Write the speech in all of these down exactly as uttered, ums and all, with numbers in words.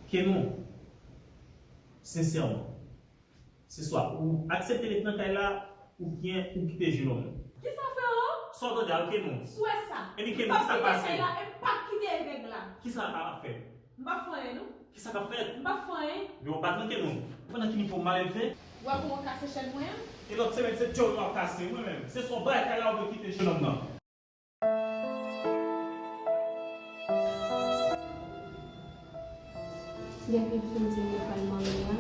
Kenon, sensèman, se swa ou aksepte ret nan kay la, oubyen ou kite jenòm nan. Kisa, frero? Sa w tande a, Kenon? Swè sa. Epi Kenon, kisa k pase? M p ap kite kay la, e m p ap kite nèg la. Kisa a ap fèt? M p ap fè anyen, non. Kisa k ap fèt? M p ap fè anyen. Yo, pa tranke non. Ou konn nan ki nivo malelve? Ou wè kòman w kase chèn mwen an? E lòt semèn, se djòl mwen w ap kase, mwen menm. Se sou bagay kay la ou dwe kite jenòm nan. Depi m fin di m pral marye a,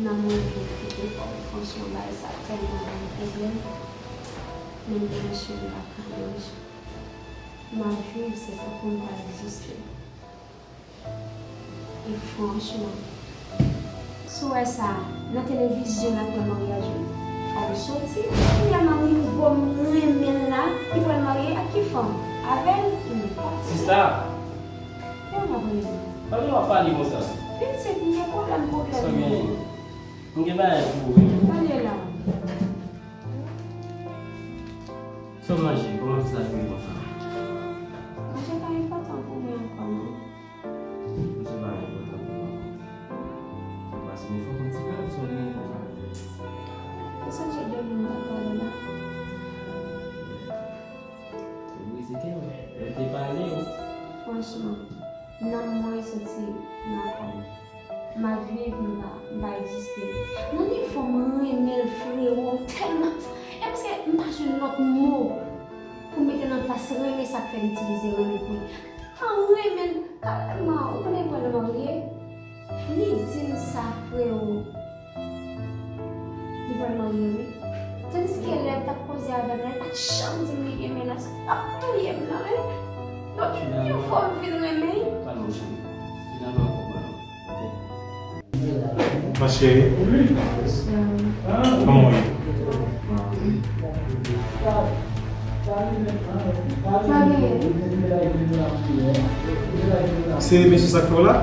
nan mwen vin kite kò m. Franchman, bagay sa tèlman ban m pwoblèm. Menm manje m pa ka manje. M ap viv, se tankou m pa egziste. E franchman, si w wè sa, nan televizyon n ap wè maryaj yo. Fò m soti. Kounye a nan nivo m renmen l la, li pral marye ak ki fanm? Avè l? Li pa. Sista! Kè m ap renmen. Pa gen w ap pale konsa. Pitit, m gen pwoblèm, pwoblèm. Sa gen? M gen bagay pou ou, wi. Pale la. Sa w manje? Kòman sa vin konsa? Manje pa enpòtan pou mwen ankò, non. Manje pa enpòtan pou mwen ankò. Paske fòk yon ti gad sou li pou sa. Ou sonje de moun nan pale la? Ou brize kè m. Mwen te pale w. Franchman, nanm mwen soti nan kò m. M ap viv, m pa, m pa egziste. Nan nivo m renmen l, frero, tèlman. E paske m pa jwenn lòt mo pou m mete nan plas renmen sa k fè l itilize renmen pou li. An renmen l, kareman, ou konnen l pral marye? Li di m sa, frero. Li pral marye, wi. Tandiske lè l t ap koze avè m la, li pa t janm di m li renmen l, sa t ap touye m nan, wi. Donk, yon fwa m vin renmen. Pale, cheri. Finalman, m konprann. Ma chérie, kòman w ye? Se mesye sa k fè w la?